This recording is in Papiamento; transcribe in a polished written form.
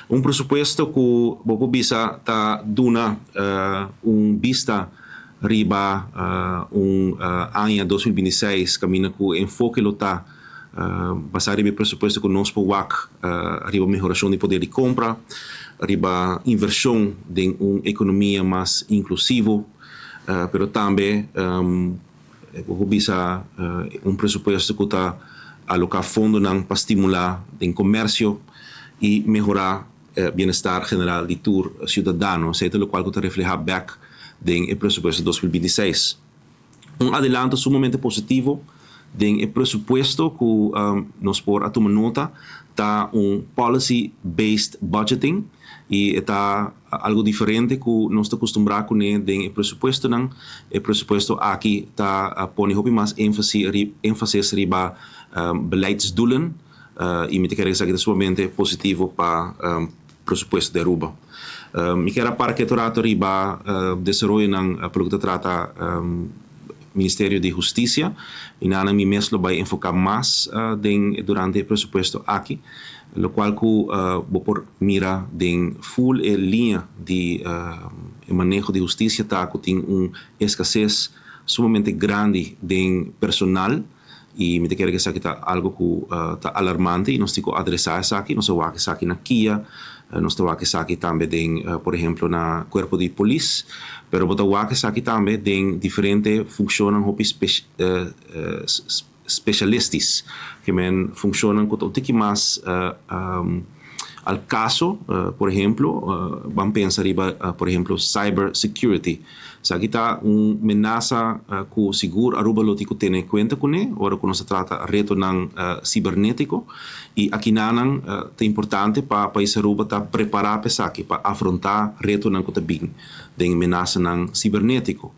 Un presupuesto ku bo por bisa ta duna un bista riba un aña 2026 kaminda ku enfoke lo ta, basá riba presupuesto ku nos por wak riba mehorashon di poder di kompra, riba invershon den un ekonomia mas inklusivo, pero tambe bo por bisa un presupuesto ku ta aloká fondonan pa stimulá den komersio i mehorá bienestar general di tur siudadano, esei ta lokual ku ta reflehá bèk den e presupuesto 2026. Un adelanto sumamente positivo den e presupuesto ku nos por a tuma nota ta un policy-based budgeting i ta algu diferente ku nos ta akustumbrá kuné den e presupuestonan. E presupuesto aki ta pone hopi mas énfasis riba beleidsdoelen i mi ta kere esaki ta sumamente positivo pa presupuesto di Aruba. Mi ke para ketu rato riba desaroyonan pa loke ta trata Ministerio di Hustisia i nan mi mes lo bai enfoká mas durante e presupuesto aki, lokual ku bo por mira den full e liña di maneho di hustisia ta ku tin un eskases sumamente grandi den personal i mi ta kere ku esaki ta algu ku ta alarmante i nos tin ku adresá esaki. Nos ta wak esaki na KIA, nos ta wak esaki tambe den, por ehèmpel, na kuerpo di polis, pero bo ta wak esaki tambe den diferente funshonnan hopi spesialistisch, ke men funshonnan ku ta un tiki mas al kaso. Por ehèmpel, ban pensa riba, por ehèmpel, cyber security. Esaki ta un menasa ku sigur Aruba lo tin ku tene kuenta kuné ora ku nos ta trata retonan sibernétiko i akinan ta importante pa pais Aruba ta prepará pa esaki, pa afrontá retonan ku ta bin den menasanan sibernétiko.